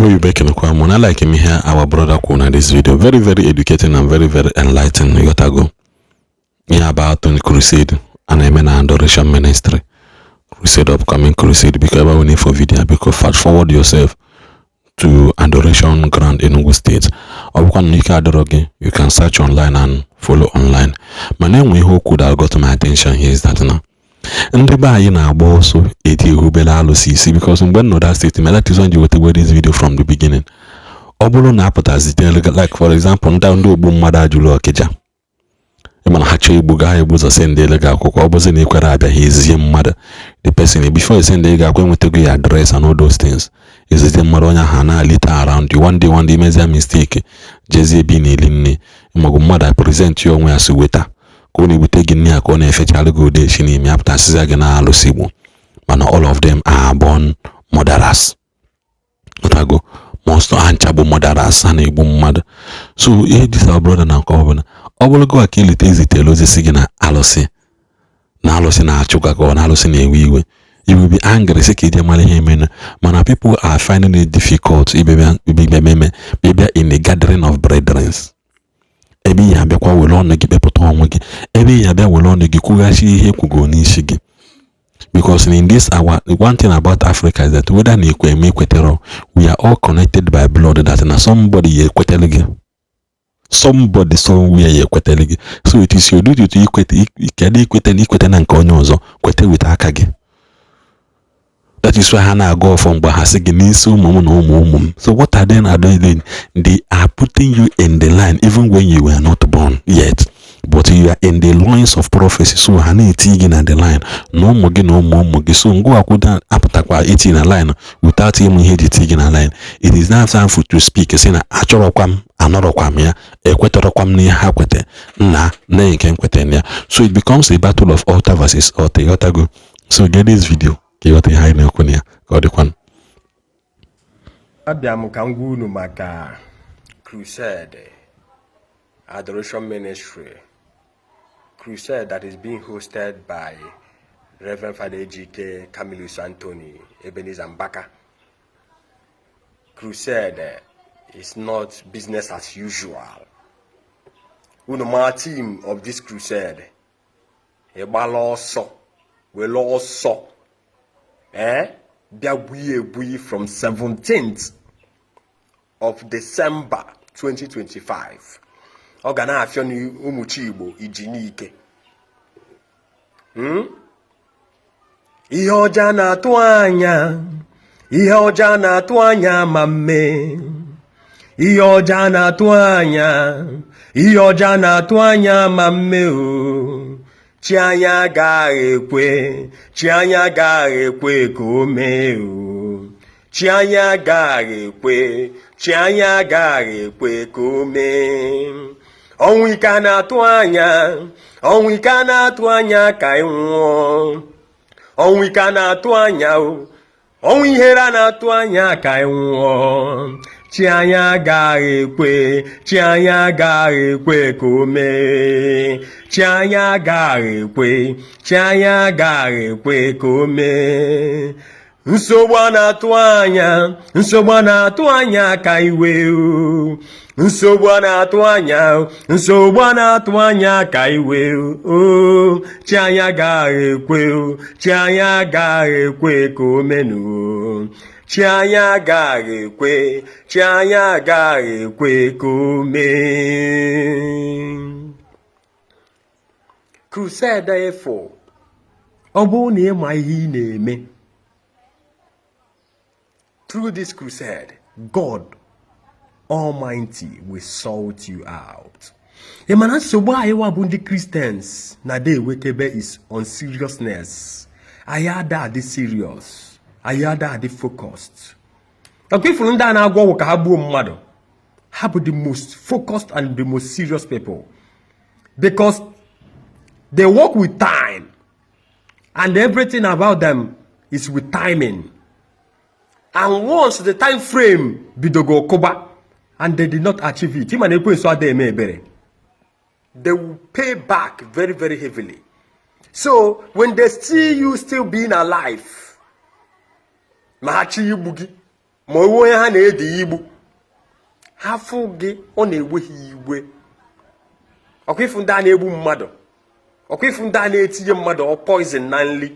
Igbo Igbo, ekenekwa m na like m ihe our brother kwuru na this video. Very, very educating and very, very enlightening. Ịghọtago ihe about crusade a na-eme na Adoration Ministry crusade, upcoming crusade. Biko, ebe ọ na-efo video, biko fast forward yourself to Adoration Ground, Enugu State. Ọ bụkwa na ike adọrọ gị, you can search online and follow online. Mana enwe ihe okwu that got my attention here is that na ndị be anyị na-agba ọsọ eti ehubere alụsị isi, because mgbe m nọ that state, that is when ji wetagwe this video from the beginning. Ọ bụrụ na apụtazite, like for example, ndị ogbu mmadụ ajụrụ Ọkịja, ịma na ha chọọ igbu ga egbu ụzọ send ele gị akwụkwọ. Ọ bụzi na ekwere abịa, ha ezie mmadụ the person. Before send ego akwụkwọ, enwetago ya address and all those things. Ezite mmadụ, onye ahụ na-alite around you. One day, one day, imezie mistake, jezie ebe ị na-eli nne, maọbụ mmadụ a present ya onwe ya, si weta ka ọ na-ebute gị nne ya, ka ọ na-efechalụ gị odechi n'ime ya, pụtasịza gị na alụsị Igbo. Mana all of them are born murderers. Ụtago most ha ncha bụ murderers, ha na-egbu mmadụ. So ihe this our brother na nke ọbụla ọ bụrụ gị ka ilite ezitere ozi si gị na alụsị, na alụsị na-achụ ka ọ na alụsị na-ewe iwe, you will be angry, sị ka ije mara ihe emenu. Mana people are finding it difficult ibebe meme bịa in a gathering of brethren, ebe ihe abịakwa were ọnụ gị kpepụta onwe gị, ebe ihe abịa were ọnụ gị kwughachi ihe ekwugo n'isi gị. Because in this our one thing about Africa is that whether na ekwe eme ekwetero, we are all connected by blood, that na somebody ya ekwetele gị, somebody somewhere ya ekwetele gị. So it is your duty to ikwete. Kedu ikwete na ikwete na nke onye ọzọ kwete weta aka gị? That is why ha na-agụ ọfọ mgbe ha sị gị n'isi ụmụ m na ụmụ ụmụ m. So what are they are doing? They are putting you in the line even when you were not born yet, but you are in the loins of prophecy. So ha na-eti gị na the line na ụmụ gị na ụmụ ụmụ gị. So ngwa apụtakwa eti na line without ịmụ ihe eji eti gị na line. It is now time for to speak, sị na achọrọkwa m, anọrọkwa m ya, ekwetọrọkwa m n'ihe ha kwete nna na nke m kwete na ya. So it becomes a battle of altar versus altar. Ịghọtago? So get this video ka ịghọta ihe anyị na-ekwu na ya, ka ọ dịkwanụ. Abịa m ka m gwa unu maka crusade, Adoration Ministry crusade that is being hosted by Reverend Father Ejike Camillus Anthony Ebenezer Mbaka. Crusade is not business as usual. Unu ma theme of this crusade: ịgbala ọsọ were ọsọ ee bịa gbuyi egbuyi from 17th of December 2025. Ọ ga na-afịọ n'ụmụchi Igbo iji n'ike. Ihe ọjọọ na-atụ anya, ihe ọjọọ na-atụ anya ma mmee, ihe ọjọọ na-atụ anya, ihe ọjọọ na-atụ anya ma mmee o, chi anya agaghị ekwe, chi anya agaghị ekwe ka o mee o, chi anya agaghị ekwe, chi anya agaghị ekwe ka o mee. Ọnwụ ike a na-atụ anya, ọnwụ ike a na-atụ anya ka ị nwụọ, ọnwụ ike a na-atụ anya o, ọnwụ ihere a na-atụ anya ka ị nwụọ, chi anya agaghị ekwe, chi anya agaghị ekwe ka o mee, chi anya agaghị ekwe, chi anya agaghị ekwe ka o mee. Nsogbu a na-atụ anya, nsogbu a na-atụ anya ka iwe o, nsogbu a na-atụ anya, nsogbu a na-atụ anya ka iwe o, chi anyị agaghị ekwe o, chi anyị agaghị ekwe ka o menu o, chi anyị agaghị ekwe, chi anyị agaghị ekwe ka o mee. Crusade efo, ọ bụrụ na ịma ihe ị na-eme through this crusade, God Almighty will sort you out. Ị ma na nsogbu anyị wa bụ ndị Christians na de ewekebe is on seriousness. Anyị ada adị serious, anyị ada adị focused. Ọkwa ifuru ndị a na-agwọ ọgwụ ka ha gbuo mmadụ, ha bụ the most focused and the most serious people, because they work with time and everything about them is with timing. And once the time frame bidogo kụba and they did not achieve it, ịma na ekwensu ada eme ebere, they will pay back very, very heavily. So when they see you still being alive, ma ha chi igbu gị. Ma ewe onye ha na-edi igbu ha fụ gị, ọ na-ewe ha iwe. Ọkwa ifu ndị a na-egbu mmadụ, ọkwa ifu ndị a na-etinye mmadụ ọ poison na nri,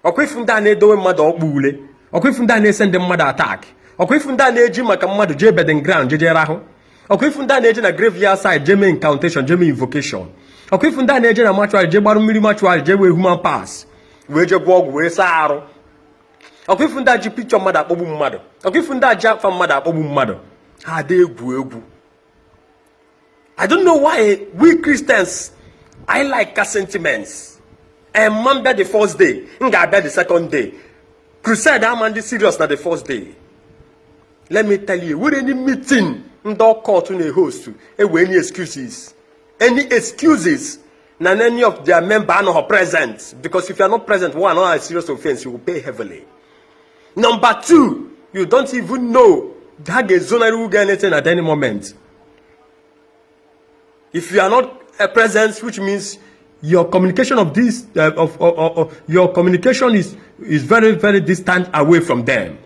ọkwa ifu ndị a na-edowe mmadụ ọkpụ ule, ọkwa ifu ndị a na-ese ndị mmadụ attack, ọkwa ifu ndị a na-eji maka mmadụ jee burying ground jeje rahụ, ọkwa ifu ndị a na-eje na graveyard side jee mee incantation, jee mee invocation, ọkwa ifu ndị a na-eje na mortuary jee gbarụ mmiri mortuary, jee wee human parts wee jee gwọọ ọgwụ wee saa arụ, ọkwa ifu ndị a ji picture mmadụ akpọgbu mmadụ, ọkwa ifu ndị a ji afa mmadụ akpọgbu mmadụ. Ha ada egwu egwu. I don't know why we Christians, I like ka sentiments. Emma mbịa the first day, m ga-abịa the second day. Crusade ama ndị serious na the first day. Let me tell you, were any meeting ndị occult na-host, ewe any excuses. Any excuses na any of their member anọghị present, because if you are not present, one, not a serious offense, you will pay heavily. Number two, you don't even know ha ga-ezonarị gị anything at any moment. If you are not present, which means your communication of this of your communication is very, very distant away from them.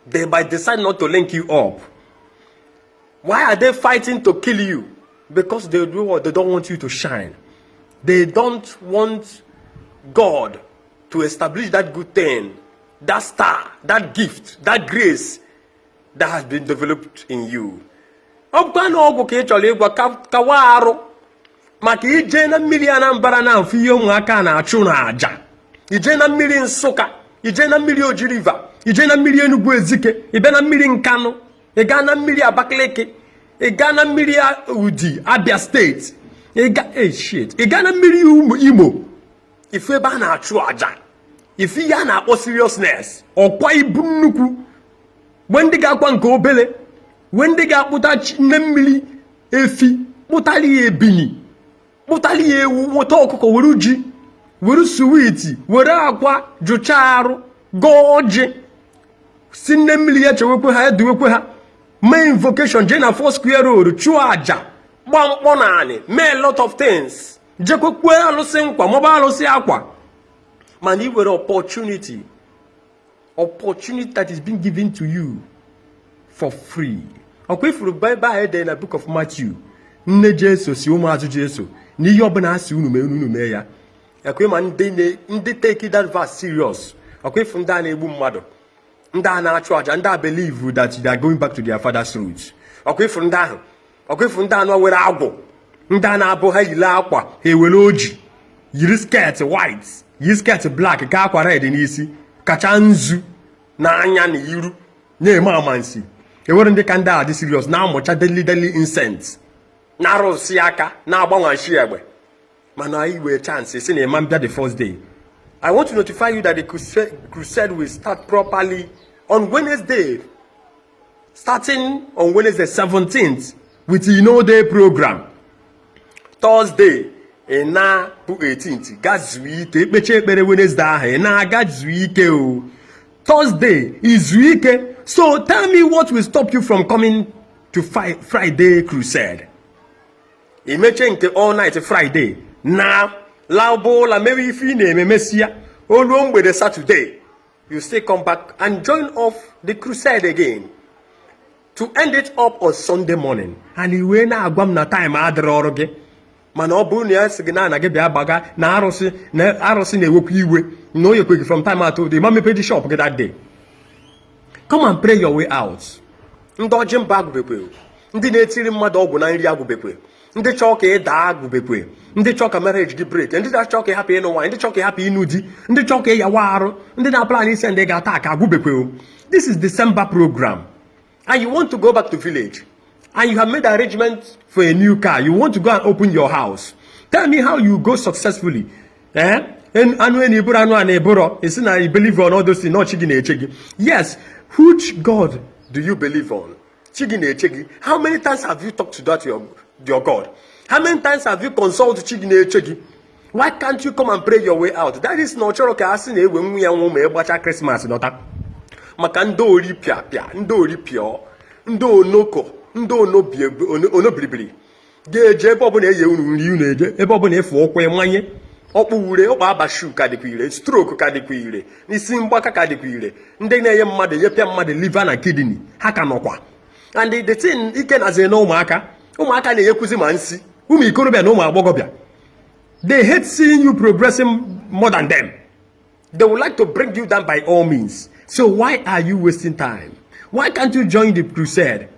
They might decide not to link you up. Why are they fighting to kill you? Because they do what? They don't want you to shine. They don't want God to establish that good thing, that star, that gift, that grace that has been developed in you. Ọ bụkwa na ọgwụ ka ị chọrọ ịgwa, kawa arụ maka ije na mmiri Anambra na mfe ihe ụmụaka na-achụ n'aja, ije na mmiri Nsụka, ije na mmiri Oji River, ije na mmiri Enugu Ezike, ị bịa na mmiri Nkanụ, ị gaa na mmiri Abakaliki, ị gaa na mmiri Udi, Abia Steeti, ị ga shit, ị gaa na mmiri Imo, ifu ebe a na-achụ aja, ifu ihe a na-akpọ seriousness. Ọkwa ibu nnukwu wee ndị ga-akwa nke obere, wee ndị ga-akpụta nne mmiri efi, kpụtara ya ebini, kpụtara ya ewu, nweta ọkụkọ, were ji, were sweet, were akwa jụchaa arụ, gọọ ọjị, si nne mmiri ya chewekwe ha, eduwekwe ha, mee invocation, jee na Four Square Road chụọ aja, gba mkpọ naanị, mee a lot of things, jekwekwe alụsị nkwa maọbụ alụsị akwa. Mana ị were opportunity, opportunity that is being given to you for free. Ọkwa ifuru ebe ahụ edere na Book of Matthew, nne Jesu si ụmụazụ Jesu na ihe ọbụla a sị unu mee, unu mee ya. Ekwe ma ndị take that verse serious. Ọkwa ifu ndị a na-egbu mmadụ, ndị a na-achụ aja, ndị a believe that they are going back to their father's roots. Ọkwa ifu ndị ahụ, ọkwa ifu ndị anụ were agwụ, ndị a na-abụ ha yiri akwa, ha ewere oji yiri skirt white, yiri skirt black, ka akwa red n'isi, kacha nzu n'anya na iru, na-eme amansi. Ewere ndị ka ndị a dị serious na-amụcha deadly deadly incense, na-arụsị aka, na-agbanwachi egbe. Mana anyị wee chance si na ịma mbịa the first day. I want to notify you that the crusade will start properly on Wednesday, starting on Wednesday 17th with Ino Day program. Thursday ị na bụ 18th, ga zuo ike, ekpecha ekpere Wednesday ahụ, ị na-aga zuo ike o. Thursday izu ike. So tell me what will stop you from coming to Friday crusade? Imeche nke all night Friday na laba ụla, mewe ife ị na-eme, mesịa o ruo mgbede Saturday, you still come back and join off the crusade again to end it up on Sunday morning. And i wee na-agwa m na time adịrị ọrụ gị. Mana ọ bụrụ na ya sị gị na ana gị bịa gbaga na arụsị, na arụsị na-ewekwa iwe na o yekwe gị from time out, the ma mepe shop gị that day. Come and pray your way out. Ndị ọjị mba agwụbekwe, ndị na-etiri mmadụ ọgwụ na nri agwụbekwe, ndị chọọ ka ị daa agwụbekwe, ndị chọọ ka marriage gị break, ndị chọọ ka ị hapụ ịnụ nwaanyị, ndị chọọ ka ị hapụ ịnụ di, ndị chọọ ka ị yawa arụ, ndị na-aplan ise ndị ga-ata aka agwụbekwe o. This is December program and you want to go back to village and you have made arrangement for a new car. You want to go and open your house. Tell me how you go successfully, eh? Anụ enu iburu anụ a na-eburo isi na you believe on all those things, na chi gị na-eche gị. Yes, which God do you believe on? Chi gị na-eche gị. How many times have you talked to that your God? How many times have you consulted chi gị na-eche gị? Why can't you come and pray your way out? That is na ọ chọrọ ka a sị na ewe nwa ya nwa ma ịgbacha Christmas lọta, maka ndị ori pịa pịa, ndị ori pịọ, ndị onoko, ndị onobiribiri ga-eje ebe ọbụla eye unu nri, unu eje ebe ọbụla efu ụkwụ ịmanye. Ọkpụ ure, ọkpa abashu ka dịkwa ire, stroke ka dịkwa ire, isi mgbaka ka dịkwa ire. Ndị na-enye mmadụ, enyepịa mmadụ liver na kidney, ha ka nọkwa. And the thing ike nazi na ụmụaka, ụmụaka na-enyekwuzi ma nsị, ụmụ ikorobịa na ụmụ agbọghọbịa. They hate seeing you progressing more than them. They would like to bring you down by all means. So why are you wasting time? Why can't you join the crusade?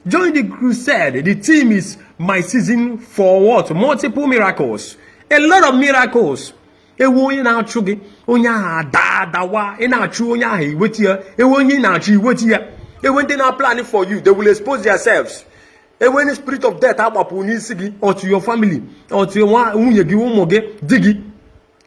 Join the crusade. The theme is "My Season for what?" Multiple miracles, a lot of miracles. Ewu onye na-achụ gị, onye ahụ ada adawa. Ị na-achụ onye ahụ, iwetu ya. Ewu onye ị na-achụ, iwetu ya. Ewe ndị na-plan for you, they will expose themselves. Ewe any spirit of death agbapụ n'isi gị or to your family or to nwa nwunye gị, ụmụ gị, di gị,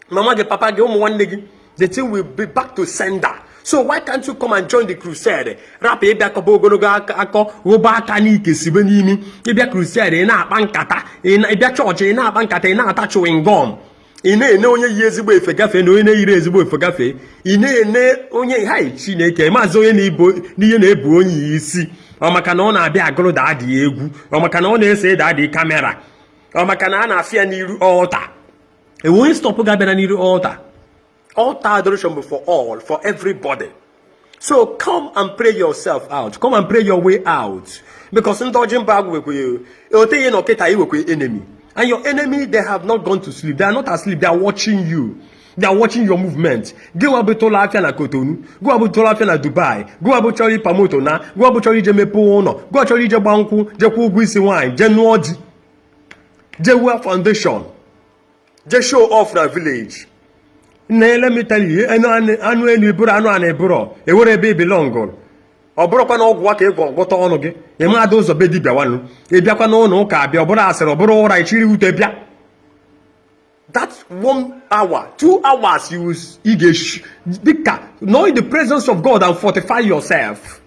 mama gị, papa gị, ụmụ nwanne gị, the thing will be back to sender. So why can't you come and join the crusade? Rapụ ịbịa kọba ogologo akọ, ghụba aka n'ike, sibe n'imi. Ịbịa crusade, ị na-akpa nkata. Ịbịa chọọchị, ị na-akpa nkata, ị na-ata chewing gum, ị na-ene onye yi ezigbo efe gafee na onye na-eyiri ezigbo efe gafee. Ị na-ene onye hai Chineke maazị onye na-ebo n'ihe na-ebu onye isi. Ọ maka na ọ na-abịa agụrụ daddy egwu, ọ maka na ọ na-ese daddy camera, ọ maka na a na-afịa n'iru altar. Enwe onye stop ga-abịa n'iru altar. Altar adoration bụ for all, for everybody. So come and pray yourself out. Come and pray your way out, because ndị ọjị mba agwụ wekwe ote ihe na ọkịta iwekwe enemy. And your enemy, they have not gone to sleep. They are not asleep. They are watching you. They are watching your movement. Gị nwa bụ tụlụ afịa na Kotonu, gị nwa bụ tụlụ afịa na Dubai, gị nwa bụ chọrọ ịpa moto na gị nwa bụ chọrọ ije mepee ụlọ, gị nwa chọrọ ije gba nkwụ, jekwa ụgwọ isi nwaanyị, jee nụọ di, jee wuo foundation, jee show off na village. Nne, let me tell you, anụ elu iburu, anụ a na-eburo ewere ebe ibelongụrụ. Ọ bụrụkwa na ọgwụ aka ịgwọ gwọta ọnụ gị, ịma ada ụzọ be dibịa nwanụ. Ị bịakwa n'ụlọ ụka abịa, ọ bụrụ asịrị, ọ bụrụ ụra, ichiri ute bịa. That one hour, 2 hours you will, ị ga dịka know in the presence of God and fortify yourself.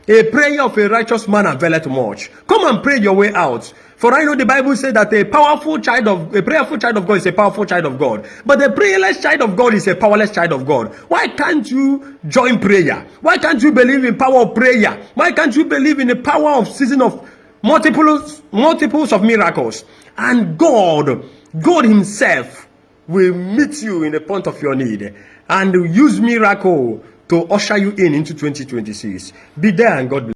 A prayer of a righteous man availeth much. Come and pray your way out. For I know the Bible says that a prayerful child of God is a powerful child of God. But a prayerless child of God is a powerless child of God. Why can't you join prayer? Why can't you believe in power of prayer? Why can't you believe in the power of season of multiples, multiples of miracles? And God Himself will meet you in the point of your need and use miracle to usher you in into 2026. Be there and God bless.